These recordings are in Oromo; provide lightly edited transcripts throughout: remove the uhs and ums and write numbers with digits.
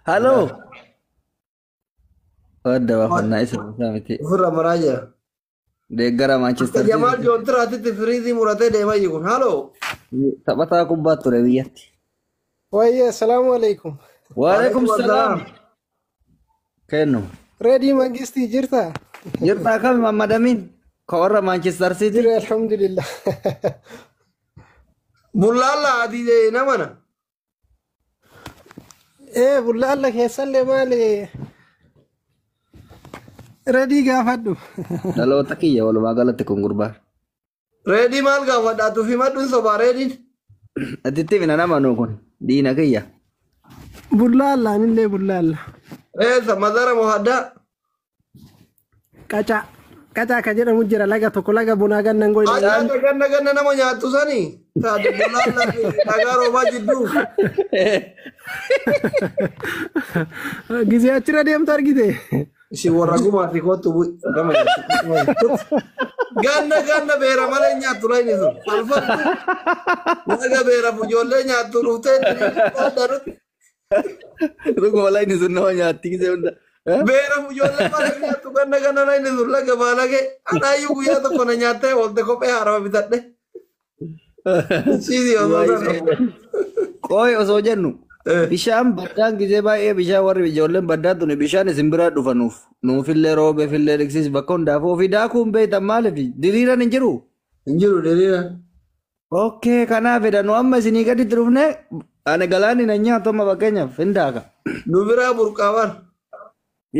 Haloo. Wadda baafannaa isa isaa miti. Ofirra maraa jira. Deeggara Manchester Jamaal City. Joontiraatitti firiizii muratee deemaa jiru kun. Haloo. Taphataa kubbaa ture biyyatti. Wayye, salaamu alaikum. Waalaikum salaam. Kennu. Reedii Mangistii jirta? Jirtaa kami Mammadamiin? Ka warra Manchester City. Jira, alhamdulillah. Bullaalla ati namana. Ee, bullaalla keessallee maali? Reedii gaafadhu. Dhaloota kiyya walumaa galatti kun gurbaan. Reedii maal gaafadhaatu fi madduun sobaa reediin. Atitti mina nama nuu kun diina kiyya. Bullaalla, anillee bullaalla. Eessa mazara moo haddaa? Qacaa. Qacaa ka jedhamu jira laga tokko laga bunaa gannan goyna. Ajaa'ibsa ganna ganna nama nyaattu sanii. Taate bullaalla fi dhagaa roobaa jidduu. Gizee achirra deemtu argite. Isin warra gumaati kootu bu'i. Nama nyaattu. Ganna ganna beera malee nyaattu layni sun. Falfaltu. Laga beera ijoollee nyaattu dhuftee darutti. Dhuguma layni sun nama nyaatti gisee hunda. Beera ijoollee malee nyaattu ganna ganna layni sun laga baalagee. Anaayyuu guyyaa tokko na nyaattee oolte kophee haarawa bitadhe. Siisii osoo sana. Qooyi osoo jennu bishaan baddaan gisee baay'ee bishaan warri ijoolleen baddaan tuni bishaan isin biraa dhufanuuf nuufillee roobeefillee dhiqsiis bakka hundaafuu ofii daakuun beektan maaliif diriiran hin jiru. Hin jiru diriira. Okay, kanaaf fedha nu amma isinii gaditti dhufne ani galaanni na nyaatu amma fakkeenyaaf hin daaka. Nu biraa burqaa.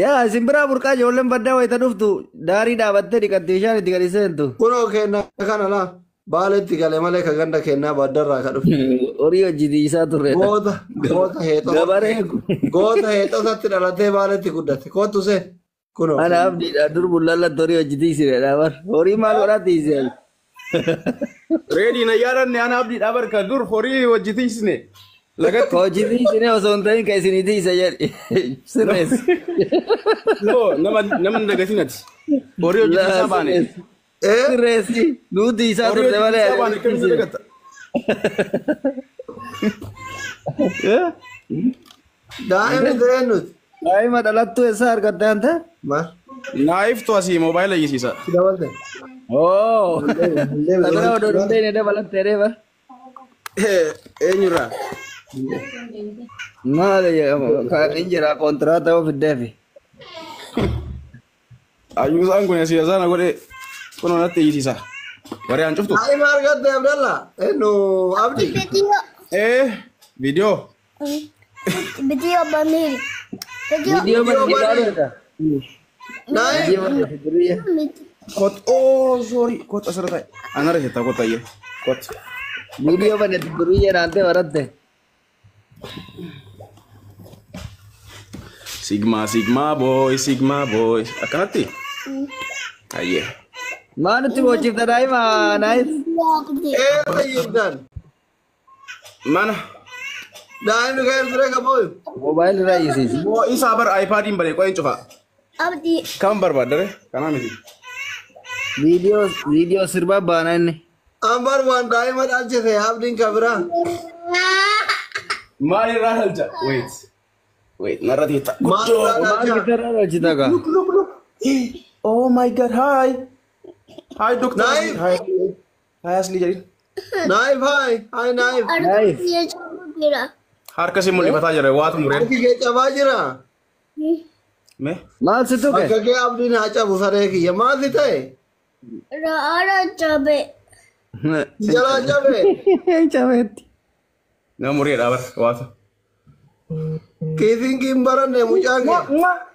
Yaa isin biraa burqaa ijoolleen baddaa wayita dhuftu daarii dhaabattee dhiqattee bishaan itti gadi seentu. Kunoo kenna kana laa baaletti gale malee ka ganda kennaa baddarraa ka dhufe. Horii hojii isaa turre. Goota goota heexoo Gabaree goota heexosatti dhalatee baaletti guddate. Kootu seen kunoo. ana abdiidha dur bullallatti horii hojii tiisiredha bar. Horii maal godhaa tiisee? Reedii na yaadanne ana abdiidha barka dur horii wajji tiisne. Lagatti. Ka hojii tiisine osoo hin ta'in ka isinii tiise jedhi. Sirreessi. No, nama nama hin dagatin ati. Horii hojii tiisaa baane. Eh Sirreessi. Nuu tiisaa Horii turte hojii malee. tiisaa baane akkamitti dagatta? Daa'imni ta'ee nuti. Daa'ima dhalattuu eessaa argatte ante? Maal? Naayiftu asii moobaayila iyyisiisa. Si dabalte. Oo. Tanaa odoo hin ta'in dabalattee deema. Eenyurraa? Maali hin jira kontiraata yoo fiddeefi. Ayyuusaan kun asii asaana godhee kunoo natti iyyisiisa. Warri aan cuftu. Daa'ima argatte Abdalla. Eenyu Abdi. Video, Viidiyoo. video baniri. Video, Viidiyoo Viidiyoo bani bani. ilaaluudha. Naayif. Viidiyoo bani fidiriya. Kot oo sorry kot asirra taa'e. Anarra jettaa kot ayyee. Kot. Viidiyoo bani fidiriya naantee baratte. Sigma sigma boy sigma boy. Akkanatti? Ayyee. Maa nutti boochifta daa'ima naayif? Eessa jirtan? Mana. Daa'imni kan ture ka booyu. Moobaayilii irraa iyyisiisi. Moo isaa bar iPadiin banee qo'een cufa. Abdi, Kam barbaadare? Kanaa miti. Viidiyoo viidiyoo sirbaa baana inni. Ambar waan daa'ima dhalchise Abdiin ka biraa. Maalirraa dhalcha? Wait. Wait, narra teetta. Maal irraa Maal dhalcha? gitarraa dhalchita kaa? Look, look, look. Oh my God, hi. Hi, doctor. Naayif. Hi. Hi, Asli jedhin. Naayif haay. Haay Naayif. Naayif. jira. Harka si mul'ifataa jira, waatu mureen. Harki kee cabaa jira. Mee? Maal si tuqe? Bakka kee Abdiin haa cabu saree kiyya. Maal si ta'e? Ra'ara cabe. Jalaa cabe. Cabeetti. Nama mureedha bar, waatu. Kiisiin hin baranne mucaan kee.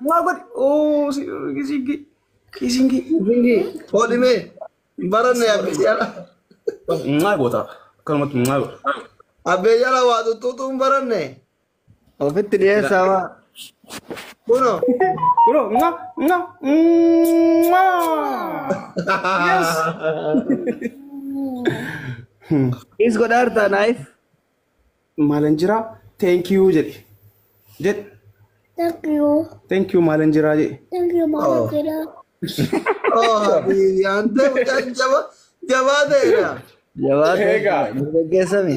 Maa godhi. Oh, kisingi. Kisingi. Hodhimee hin baranne abbee jala. Maa goota. Akkanumatti maa godha. Abbee jala waa tuttuutu hin baranne. Ofitti dhiyeessaa waa. Kunoo. Kunoo, maa, maa, maa. Yes. Is godhaartaa naayif? Maalan jira? Thank you jedhi. Jedhi. Thank you. Thank you maalan jira jedhi. Thank you, Mama Kira. Oh, habibi, ante mucaan jaba jabaa ta'edha. Jabaa ta'e. Egaa. Dargaggeessami.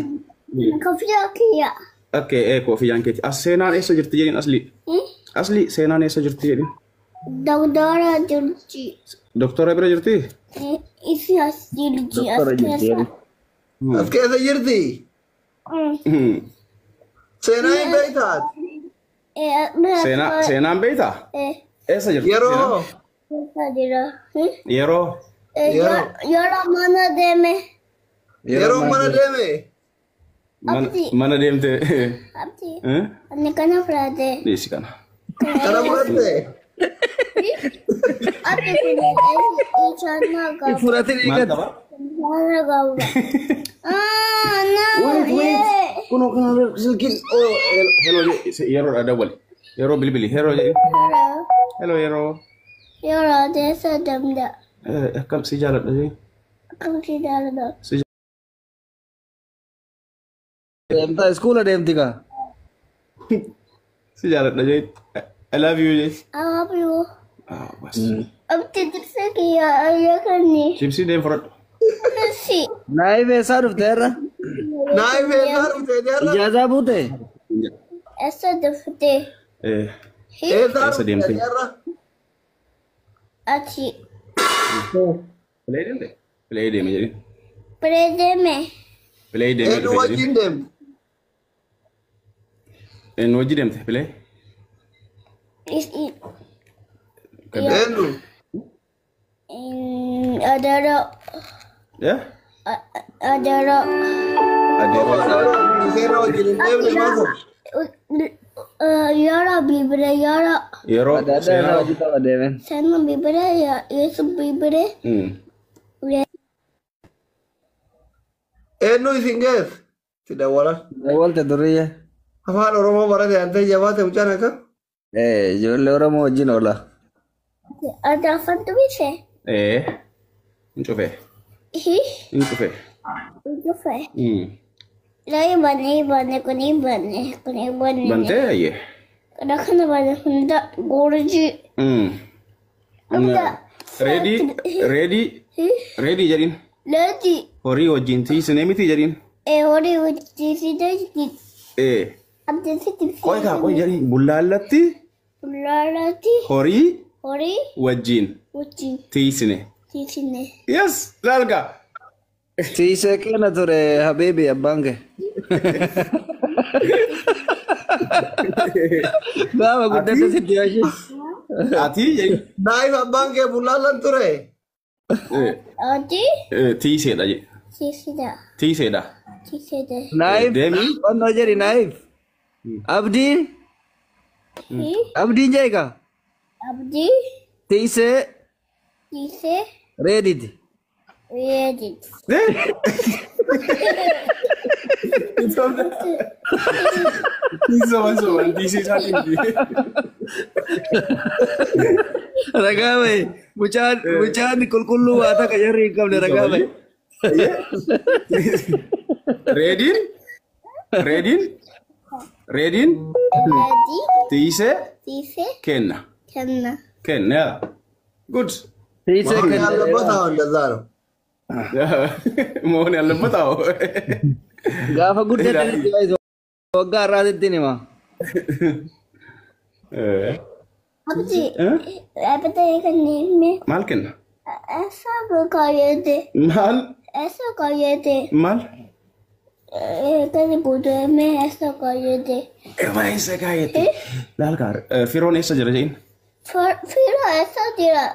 Kofiyaa kiyya. Okay, koofiyyaan keeti. As seenaan eessa jirti jedhin asli. Asli seenaan eessa jirti jedhin. Doktora jirti. Doktora bira jirti? Isi as jirti as Doktora jirti keessa. jedhin. As keessa jirti. Seenaa hin beektaat. Seenaa seenaan beektaa? Eessa jirti? Yeroo Keessa jira. Yeroo. Yeroo. Yeroo mana deeme. Yeroo mana deeme. Mana deemte. Abdi. Ani kana fudhate. Dhiisi kana. Kana fudhatte. Abdi kun isaan qaba. Fudhatin Maal eegatu. qaba? Isaan qaba. Ah, no. Wait, wait. Kunoo kana silkiin. Oh, hello yeroodha dawwali. Yeroo bilbili. Yeroo jedhi. Hello yeroo. Yeroo deessa damda. Akkam si jaaladha jedhi. Akkam si jaaladha. Si Deemtaa iskuula deemti kaa. Si jaaladha jedhi. I love you jedhi. I love you. Ah, bas. Abdi dibsa kiyya ayya kanni. Chipsii deem fudhadhu. Si. Naayif eessaa dhufte irra? Naayif eessaa dhufte jarra? Ijaazaa buute? Eessa dhufte? Eessaa Eessa deemte? dhufte jarra? Achi. Filee deemte? Filee deeme jedhi. Filee deeme. Filee deeme Eenyu dhufe jedhi. wajjin deemte? Eenyu wajjin deemte filee? Eenyu? Adaro. Adaro. Adeeroo. Seera wajjin hin deemne maasoo. Yeroo bibire yeroo. Yeroo Adda addaa irraa seenaa. hojii qaba deemen. Seenaa bibire Yesu bibire. Eenyu isin geesse? Si dawwalan. Dawwalte duriyye. Afaan Oromoo barate antee jabaate mucaan akka? Ijoollee Oromoo wajjin oola. Adda afaan dubbise. Hin cufee. Hin cufee. Hin cufee. Laayi banee banee kun banee kun banee. Bantee ayyee. Kana kana banee hunda gorji. Reedii reedii reedii jedhin. Reedii. Horii wajjin tiisinee miti jedhin. Horii wajjin tiisinee miti. Qoy kaa qoy jedhin bullaallatti. Bullaallatti. Horii. Horii. Wajjin. Wajjin. Tiisine. Tiisine. Yes laalgaa. Tiisee keena ture habiibi abbaan kee. Gaafa guddate sitti yaashe. Ati jedhin. Naayif abbaan kee bullaallan ture. Ati. Tiiseedha jedhi. Tiiseedha. Tiiseedha. Tiiseedha. Naayif. Deemi. Qonnoo jedhi naayif. Abdii. Abdiin jeeqa. Abdii. Tiisee. Tiisee. Reediti. Reediti. Soban soban tiisee isaatiin. Ragaa bahe mucaan mucaan qulqulluu waa takka jarri hin qabne ragaa bahe. Reediin reediin reediin tiisee Tiisee. kenna. Kenna. Kenna yaa. Good. Tiisee kenna. ያለበት አሁን እንደዛ ነው። መሆን ያለበት አዎ። Gaafa guddate sitti baay'isu waggaa har'aatitti hima. Abdi. Abdi kanneen. Maal kenna? Eessa kaayete? Maal? Eessa kaayete? Maal? Kan guutumee eessa kaayete? Eessa kaayete? Laal kaa firoon eessa jira jedhin? Firoo eessa jira?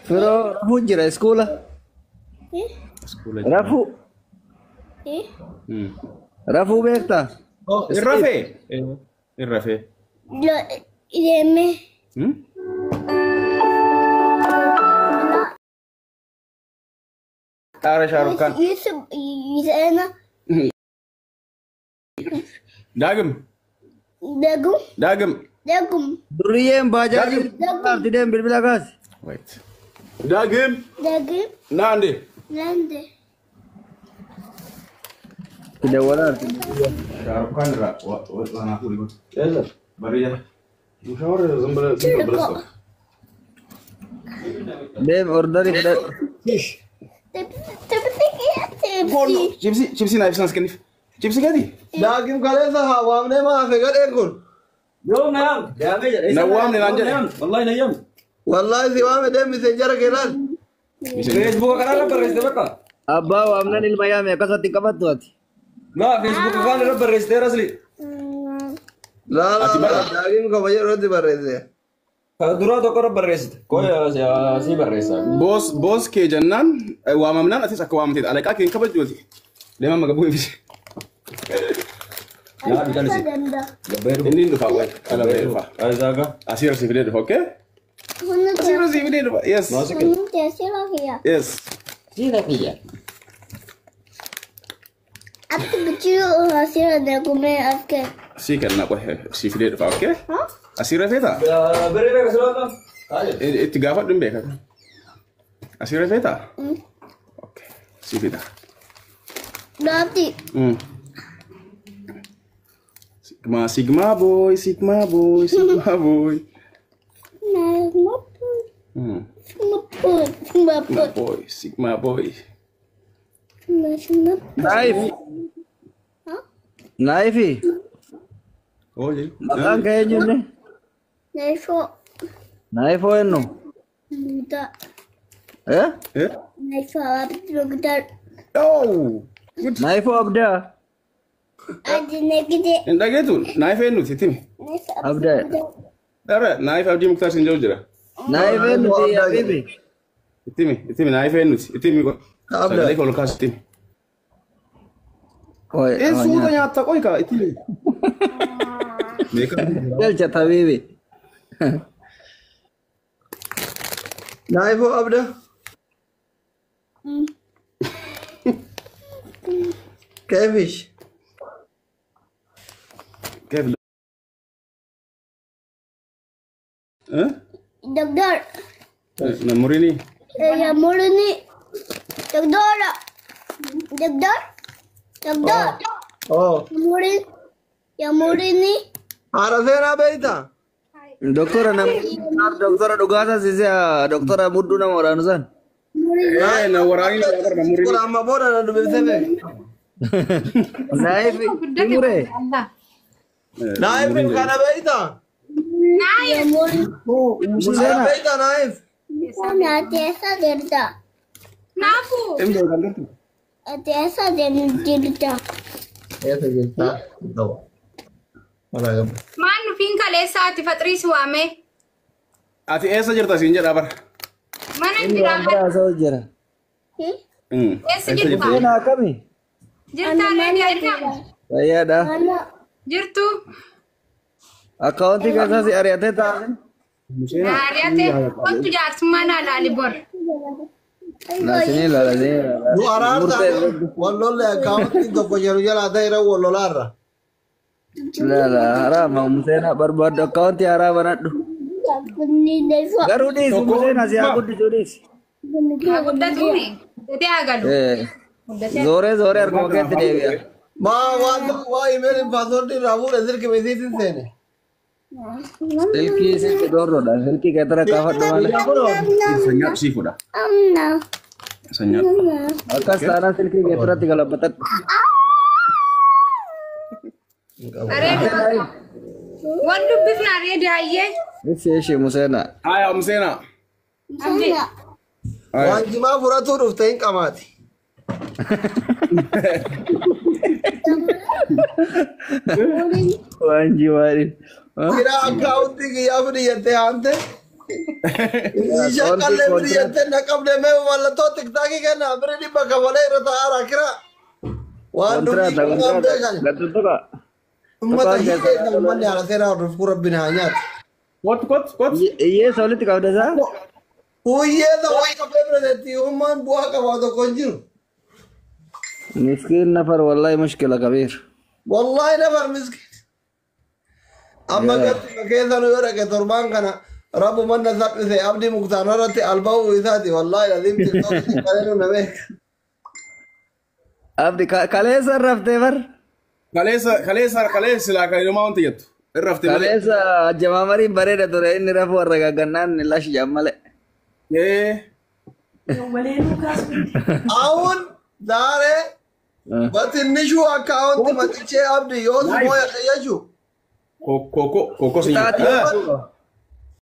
Firoo rafuu jira iskuula. Rafuu. Rafuu beektaa? Hin rafee? Hin rafee. Deemee. Xaara Shaarukkaan. Yusuf Yusena. Daagim. Dagum. Daagim. Dagum. Duriyyeen baajaajii deem bilbila kaasi. Wait. Daagim. Dagim. Naande. Naande. Dawwalaa. Shaarukkaan irraa waan hafuuri godhu. Bareeda. Mushaawara zambala zambala. Deem ordarii fudhadhu. Tibsi. Chipsii chipsii naaf isaan kenniif. Chipsi keeti? Daagim kaleessa haa waamnee maa hafe gadheen kun. Yoom na yaam? Yaamee jedhe. Na waamne naan jedhe. Wallahi na yaam. Wallaahi si waame deemisee jara keelaan. Feesbuuka kanarra barreessite bakka. Abbaa waamnan ilma yaame akkasatti hin qabattu ati. Laa feesbuuka kaan irra barreessitee rasli. Laa laa laa daagim kabaja irratti barreesse. Kana duraa tokko irra barreessite. Qoya sii barreessa. Boos boos kee jennaan waamamnaan atis akka waamteet alaqaa kee hin kabajjuuti. Deemaa magabuu ibsi. Yaa biqilisi. Inni hin dhufa wayi. Ala bahee dhufa. Isaaga. Asiirra si fidee dhufa okay? Asiirra si fidee dhufa. Yes. Yes. Siira kiyya. Si kenna qohe si fidee dhufa okay? Asiirra feetaa? Birrii beeka silaa Itti gaafadhu hin beekan. Asiirra feetaa? Okay. Si fida. Sigma Sigma boy Sigma boy Sigma boy. Sigma boy Sigma boy. Naayif. Naayifi. Oye. Maqaan kee eenyunne? Naayifoo eenyu? Eh? Eh? Oh. Naayifoo Abdaa. Hin dhageetu naayif eenyuti itti himi. Abdaa. Dara naayif Abdii Muktaar siin jedhu jira. Naayif eenyuti Habibi? Itti himi itti himi naayif eenyuti itti himi. Sagalee ol kaas itti himi. Qoy. Suuta nyaatta qoy kaa itti himi. Galcha Habibi. Naayifoo abda. Keefish. كيف؟ أه؟ Doktor. نمريني. Ya murini. Doktor. Doktor. Doktor. Oh. Murin. Ya murini. Haara seenaa beektaa? Doktora nam doktora dhugaasaa siisee doktora mudduu nama waraanu san. Eh nawaraani namurini. Kun amma booda na dubbisee beeka. Naayif mure. Naayif kana beektaa? Ya murin. Kana Museena. beektaa naayif? Ana teessa jirta. Naafu. Teessa jirta. Eessa jirta? Ta'u. Maan nufiin kaleessa ati faxriis waame. Ati eessa jirta siin jedha bara. Mana Inni jira. waan biraa haasa'u jira. Eessa jirta? Museena akkami? Jirta reedi argam. Fayyaadha. Ana. Jirtu. Akkaawuntii keessaa si ari'atee taa'an. Naariate. Kottu jaarsummaa naa laali bor. Laasinii laasinii Nu araartaa wallolle akkaawuntiin tokko jedhu jalaa ta'e irra wallolaarra. Laala haraama Museena barbaaddu akkaawuntii haraa banadhu. Garuu dhiisi Museena si haa guddisuu dhiisi. Haa guddatuuni. Guddatee haa galu. Zooree zooree harkuma keetti deebi'a. Maa waan tokko waa imeeliin paaswoordii irraa fuudhe silki misiitiin seene. Silkii silkii doorroodha. Silkii keettara kaafadhu malee. Sanyaadhu sii fuudha. Sanyaadhu. Akkas taanaan silkii keettiratti galabbatadhu. Bareedu. Wan dubbifna reedi hayyee. Ibsi ishee Museena. Aya Museena. Abdi. Waan jimaa furatuu dhufte hin qamaati. Waan jimaadhi. Kira akkaawuntii kiyyaa fidi jettee haamte. Shaqqallee fidi jettee na qabde mee mallattoo tiktaakii kenna biri dhibba kafalee irra taa'aara kira. Waan Kontirata dubbii waan kontirata. beekan. Gattu tuqa. Uummata hiyyeessa uummanni haala seenaa hordofuu rabbiin haa nyaatu. Kottu kottu kottu. Hiyyeessa walitti qabda isaa? Hiyyeessa waan qabee biratti uummaan bu'aa qabaa tokko hin jiru. Miskiin nafar wallahi mushkila kabiir. Wallahi nafar miskiin. Amma keessa nu yoo dhaqe torbaan kana rabbu manna salphise abdii muktaan irratti alba'uu isaati wallahi laziim tiktookii qalee nu beeka. Abdi kaleessa raftee bar. Kaleessa kaleessa kaleessa silaa kan ilmaa wanti jettu. Irra haftee malee. Kaleessa jamaamariin bareeda ture inni rafuu warra gaggannaan lash jaan malee. Ee. አሁን ዛሬ በትንሹ አካውንት መጥቼ አብዲ yoo si mooyadhe jechuu Koko koko si Qixaatii.